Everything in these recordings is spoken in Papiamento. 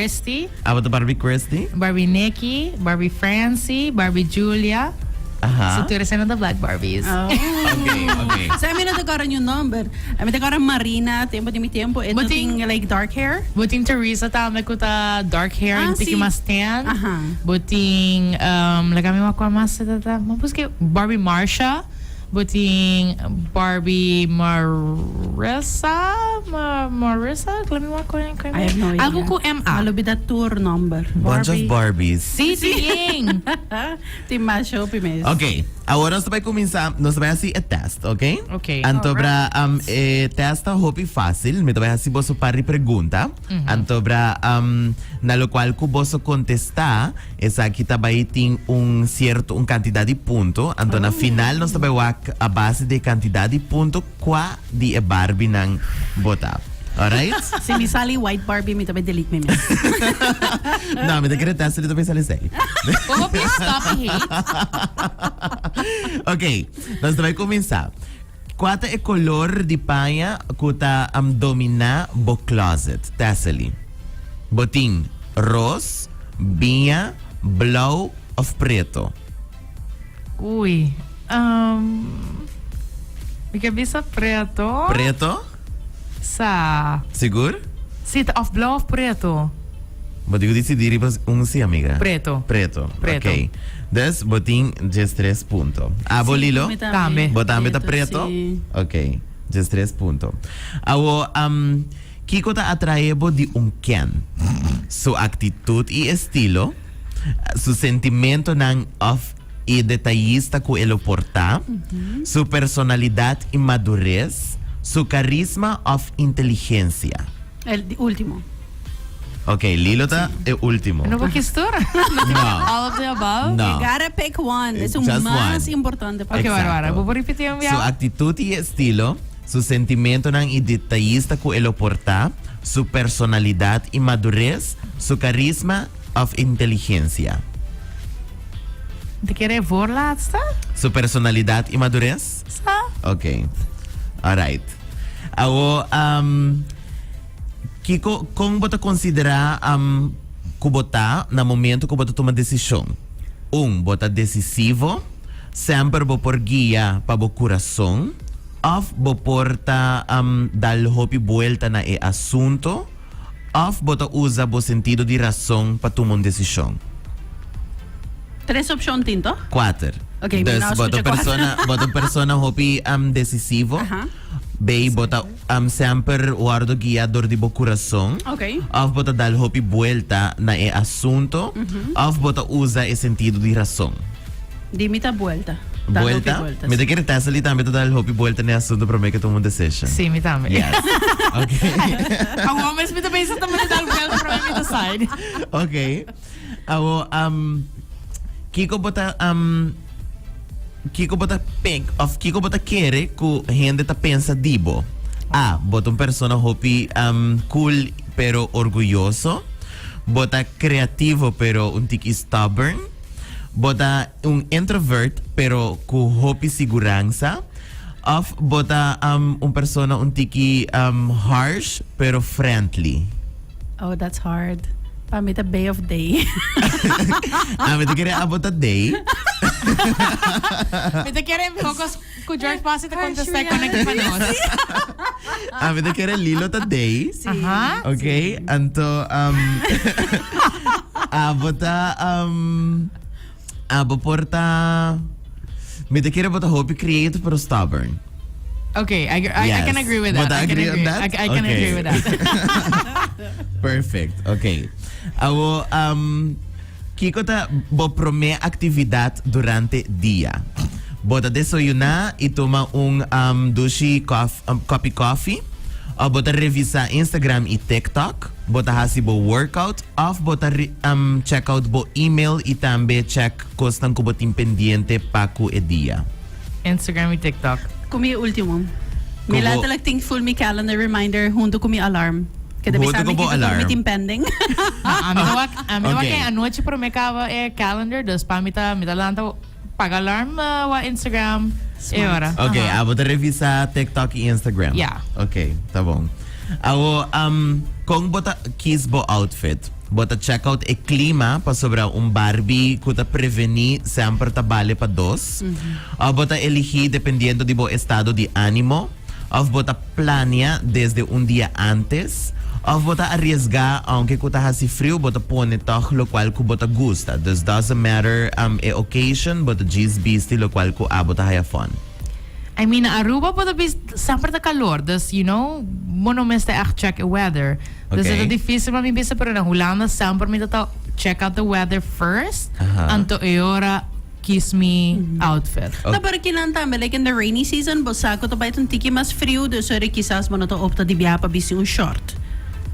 Christy. Abo ta Barbie Christy? Barbie Nikki, Barbie Francie, Barbie Julia. Aha. So tur esei nan ta Black Barbies. Oh. Ok, ok. Sa mi no ta kòrda niun nòmber. Mi ta kòrda Marina, tempu di mi tempu, e Bo ta tin- tin like dark hair. Bo tin Teresa tambe ku ta dark hair Ah, en tiki si. mas tan. Aha. Bo tin, um, laga mi wak kua mas ta ta. Bo buska Barbie Marsha. Bo tin Barbie Marissa, Ma, Marissa, let me wak kua I have no idea. Algo ku M A. A lubida tur nomber. Bunch of Barbies. Sí, tin. Tin mas hopi mes. Ok, awor nos ta bai kuminsá, nos ta bai hasi e test, ok? Ok. Anto bra, um, e test ta hopi fácil, mi ta bai hasi boso par di pregunta. Anto bra, um, na lokual ku boso kontestá, Esaki ta bai tin un cierto un cantidad di punto, anto na final nos ta bai wak a base di e cantidad di punto cua di e Barbienan bo ta. Alright? Si mi sali white Barbie mi ta bai delete mi mes. No, mi ta kere test si ta bai sali esei. Como please stop e hate. Ok, nos ta bai cuminsa. Cua ta e color di paña cu ta domina bo closet, Tessely? Bo tin ros, biña, blauw of preto? Ui, mi ke bisa preto. Preto? Sa. Sigur? Si, ta of blauw of preto. Bo tin cu dicidi riba un si, amiga. Preto. Preto. Preto. Ok. Dus bo tin diestres punto. Abo, Sí, Lilo? mi Tambe. Bo tambe ta preto? Sí. Ok. 13 punto. Awo, um, kico ta atrae bo di un Ken? Su actitud y estilo, su sentimentonan of e detayista cu e lo por ta, su personalidad y madurez, su carisma of inteligencia? El di ultimo. Ok, Lilo ta e ultimo. No por kistur? No. All of the above? No. You gotta pick one. Es un Just mas one. importante pa Ok, Exacto. Barbara, bo por repeti un Su bia? actitud y estilo, su sentimentonan y detayista cu e lo por ta, su personalidad y madurez, su carisma of inteligencia. Te kere e voorlaatste? Su personalidad y madurez? Sa? Ok. Alright. Awo, um, kiko, kon bo ta konsiderá um, ku bo ta na momento ku bo ta tuma desishon? Un, bo ta desisivo, semper bo por guia pa bo kurason, òf bo por ta um, dal hopi buelta na e asunto, òf bo ta usa bo sentido di rason pa tuma un desishon? Tres opshon tin, toch? Kuater. Ok, mi Dus no a bo ta skucha kuater. persona, bo ta un persona hopi um, desisivo. Aha. Bay bo ta um, semper wordo guia door di bo curason. Ok. Of bo ta dal hopi buelta na e asunto. Of bo ta usa e sentido di rason. Di mi ta buelta. Dal hopi Buelta? buelta, Mi ta sí. kere Tessely tambe ta dal hopi buelta na e asunto prome ke tuma un decision. Sí, mi tambe. Yes. Ok. Awor mes mi ta pensa tambe ta dal buelta prome mi decide. Ok. Awo, um, kiko bo ta, um, kiko bo ta pen, of kiko bo ta kere ku hende ta pensa di bo? A, bo ta un persona hopi, um, cool pero orguyoso. Bo ta creativo pero un tiki stubborn. Bo ta un introvert pero ku hopi siguransa. Of bo ta, um, un persona un tiki, um, harsh pero friendly. Oh, that's hard. Pa mi ta Bay of Day. Ah, mi ta kere abo ta Day. Mi ta kere mihó kos ku George Pasi ta kontestá kon aki pa nos. Ah, mi ta kere Lilo ta Day. Sí. Aha. Ok, anto um, abo ta um, abo por ta mi ta kere bo ta hopi creative pero stubborn. Okay, I, I, I can Yes. agree with that. But I I can agree on agree. that? I, I can Okay. agree with that. Perfect. Okay. Awo, um, kiko ta bo prome actividad durante dia? Bo ta desayuná y tuma un um, dushi kof, um, kopi koffie? Of bo ta revisa Instagram y TikTok? Bo ta hasi bo workout? Of bo ta re, um, check out bo email y tambe check kosnan ku bo tin pendiente pa ku e dia? Instagram y TikTok. Ku mi ultimo. Mi Ku bo- letterlijk tin full mi calendar reminder hunto ku mi alarm. Ke ta Hunto bisa ku mi bo kiko tur mi alarm. tin pending. No, ami ta wak, ami ta wak Okay. e anochi prome kaba e calendar, dus pa mi ta, mi ta lanta paga alarm uh, wa Instagram e Smart. ora. Ok, Aha. abo ta revisa TikTok y Instagram. Ja. Ok, ta bon. Awo, um, kon bo ta kies bo outfit? Bo ta check out e clima pasobra un Barbie cu ta preveni semper ta bale pa dos. Of bo ta eligi dependiendo di bo estado di animo. Of bo ta plania desde un dia antes. Of bo ta arriesga aunke cu ta haci friu bo ta pone toch locual cu bo ta gusta. Dus doesn't matter e occasion bo ta djis bisti locual cu abo ta haya fun. I mean Aruba bo ta bis semper ta calor dus you know bo no mester echt check e weather. Dus e ta dificil pa mi bisa pero na Hulanda semper mi ta ta check out the weather first anto e ora kies mi outfit. No pero kinan tambe like in the rainy season bo sa cu ta bai ta un tiki mas friu dus ora kisas bo no ta opta di biaha pa bisti un short.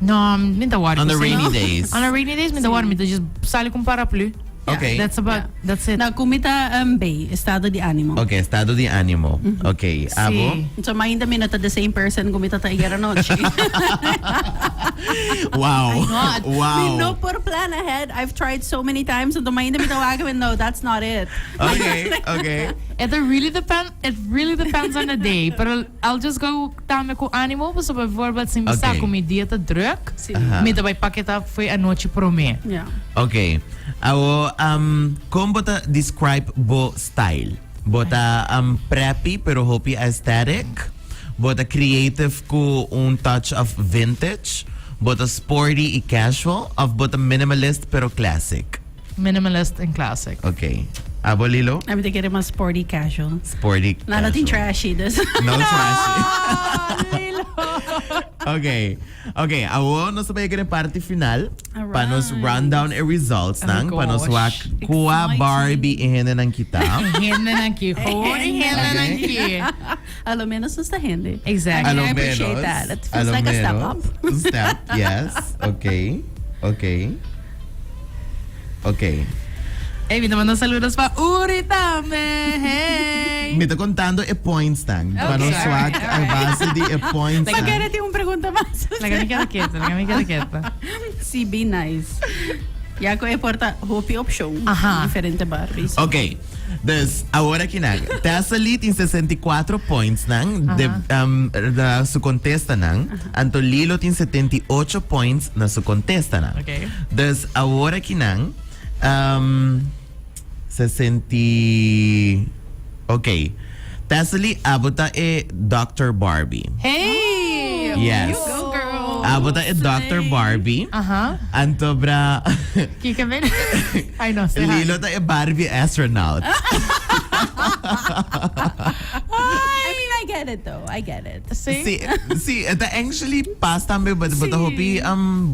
No mi ta worry On the cu rainy days. On the rainy days mi ta worry mi ta just sali cu un paraplu. Ok. That's about, that's it. Na cu mi ta um, B, estado di animo. Ok, estado di animo. Ok, abo? Sí. So mainda mi no ta the same person cu mi ta ta ayer anochi. Wow. not. Wow. Mi no por plan ahead. I've tried so many times. Anto mainda mi ta wak mi, no, that's not it. Ok, ok. It really depend, it really depends on the day. Pero I'll just go tambe cu animo, pasobra bijvoorbeeld si mi sa Ok. cu mi dia ta druk, Sí. Aha. mi ta bay paketa fo'i anochi prome. Yeah. Ok. Awo, um, kon bo ta describe bo style? Bo ta um, preppy pero hopi aesthetic? Bo ta creative ku un touch of vintage? Bo ta sporty y casual? Of bo ta minimalist pero classic? Minimalist and classic. Ok. Abo Lilo? Ami ta kere mas sporty casual. Sporty No, nothing casual. trashy. Dus. No trashy. Ah, Lilo! Ok. Ok, awor nos ta bay yega den parti final pa nos Alright. run down e results nan, Oh pa nos gosh. wak kua Exciting. Barbie e hendenan kita. Hendenan ki, gewoon hendenan ki. A lo menos nos ta hende. Exactly. A lo I appreciate menos. that. It a feels lo like a step menos. up. Step, yes. Ok, ok. Ok. Ey, mi ta manda saludos pa Uri tambe. Hey. Mi ta contando e points nan. Pa Ok, nos wak alright, a base di e points Pa nan. kere tin un pregunta mas. Laga mi keda keto, laga mi keda keto. Si, be nice. Ya cu e por ta hopi opcion. Aha. Diferente Barbies. Ok, dus awor aki nan. Tessa Lee tin 64 points nan de, um, na su contesta nan. Anto Lilo tin 78 points na su contesta nan. Ok. Dus awor aki nan, um, 60, ok. Tessa Lee, abo ta e Dr. Barbie. Hey! Yes. You go, girl. Abo ta e Dr. Barbie. Aha. Anto bra Kika men. Ay no, say hi. Lilo ta e Barbie astronaut. I mean, I get it though. I get it. See? Si, si, e ta actually pas tambe, but Si. hopi,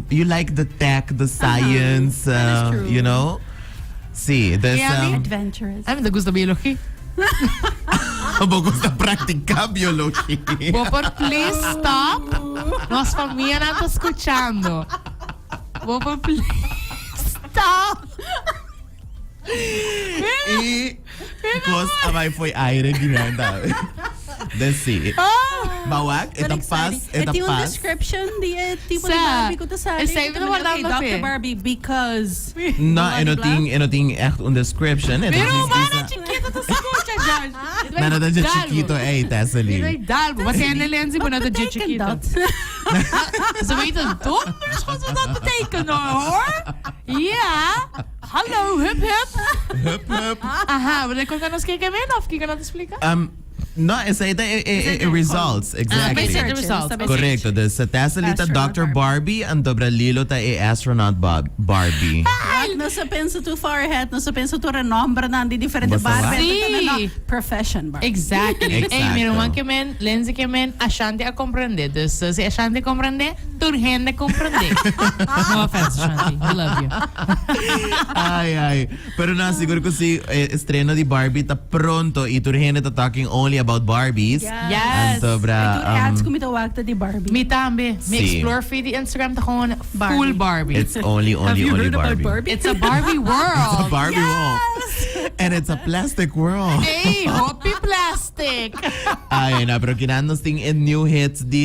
you like the tech, the science, That is true. you know? Si, dus, Yeah, Adventurous. Ami ta gusta biologia. Bo gusta practica biologia. Bo por please stop. Nos famia nan ta scuchando. Bo por please stop. Y cos a bay foi aire ginanda. Dus si. Ma wak, But e ta pas, exciting. e E ta tin un pas. description di e tipo di Sa, Barbie cu ta sali. esey mi ta wardando Okay, pe. Dr. Barbie because... No, e no Bla, bla. tin, e no tin echt un description. E ta Pero djis mana bisa- chikito ta scucha, Josh. No, no ta dje chikito, ey, Tessely. Dai dalbo. Wat zijn de lenzen, maar dat Wat je betekent chiquito. dat? Ze weten donders goed wat dat betekent hoor. Ja. Hallo, hup hup. Hup, hup. Aha, maar dan komt dan eens kijken in of kan dat explica? No, esey ta e, e, e, e results, exactly. Basic the results. Correcto, dus Tessely ta Astronaut Dr. Barbie en dobra Lilo ta e astronaut Bob Barbie. Wak, nos a pensa too far ahead, nos a pensa tur e nombernan di diferente Basta wak. Barbie. Sí. No, profession Barbie. Exactly. Exacto. Hey, mi ruman ke men, Lindsay ke men, Ashanti a comprende. Dus eh, si Ashanti comprende, tur hende comprende. No offense, Ashanti. We love you. Ay, ay. Pero no, sigur cu si eh, estreno di Barbie ta pronto y tur hende ta talking only about Barbies. Yes. Anto bra, Tur ads um, cu mi ta wak ta di Barbie. Mi tambe. Mi Si. explore feed di Instagram ta gewoon Barbie. full Barbie. It's only, Have only, you only heard about Barbie. Barbie? It's a Barbie world. It's a Barbie world. And it's a plastic world. Hey, hopi plastic. Ay, no, pero kinan nos tin e new hits di.